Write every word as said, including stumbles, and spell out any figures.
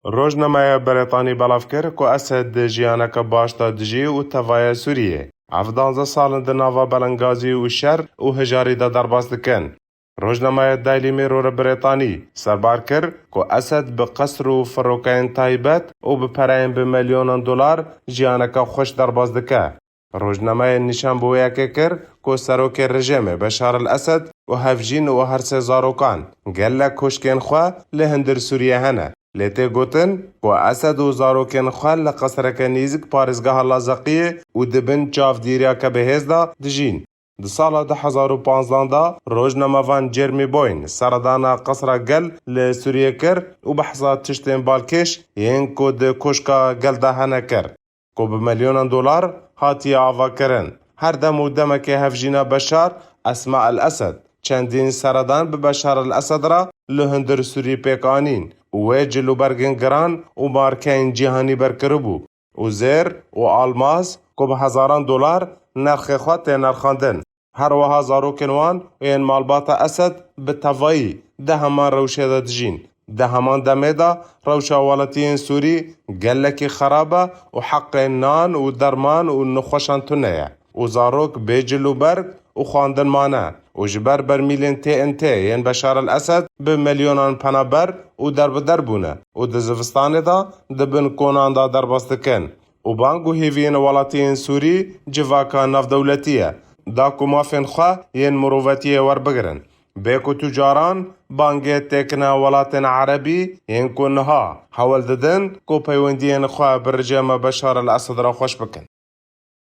Rojnameya Brîtanî belav kir ku Esed di jiyaneke baş de dijî û tevaye Sûriyê. Ev danzdeh sal in di nava belengazî û şer û hijarî de derbas dikin. Rojnameya Daily Mirror Brîtanî serbar kir ku Esed bi qesr û firokeyên taybet û bi pereyên bi milyonan dolar jiyaneke xweş derbas dike. Rojnameyê nîşan bi wê yekê kir ku serokê rejîmê Beşar el Esed û hevjîn û her sê zarokan gelek koşkên xwe li hundir Sûriyê hene. Lê tê gotin ku Esed û zarokên xwe li qesreke nêzik parêzgeha Lazeqiyê û di bin çavdîriyeke bihêz de dijîn. Di sala du hezar û panzdan de rojnamevan Jeremy Boyne seredana qesra gel li Sûriyê kir û behsa tiştên balkêş yên ku di koşka gel de hene kir, ku bi milyonan dolar hatiye avakirin. Her dem û demekê hevjîna Beşar Esma El Esed çendîn seredan bi Beşar El Esed re li hundir Sûrî pêk anîn û wê cilûbergên giran û markeyên cîhanî berkiribû û zêr û almaz ku bi hezaran dolar nerxê xwe tê nerxandin. Her wiha zarokên wan û yên malbata Esed bi tevayî di heman rewşê de dijîn. Di heman demê de rewşa welatiyên Sûrî gelekî xerab e û heqê nan û derman û nexweşan tune ye û zarok bê cil û berg û xwendin mane û ji ber bermîlên T N T yên Beşar el Esed bi milyonan penaber û derbider bûne û di zivistanê de di bin konan de derbas dikin. Û bang û hêviyên welatiyên Sûrî civaka navdewletî ye, da ku mafên xwe yên mirovetiyê werbigirin. Bê ku tu caran bangê têkine welatên erebî yên ku niha hewl didin ku peywendiyên xwe bi rejîma Beşar el Esed re xweş bikin.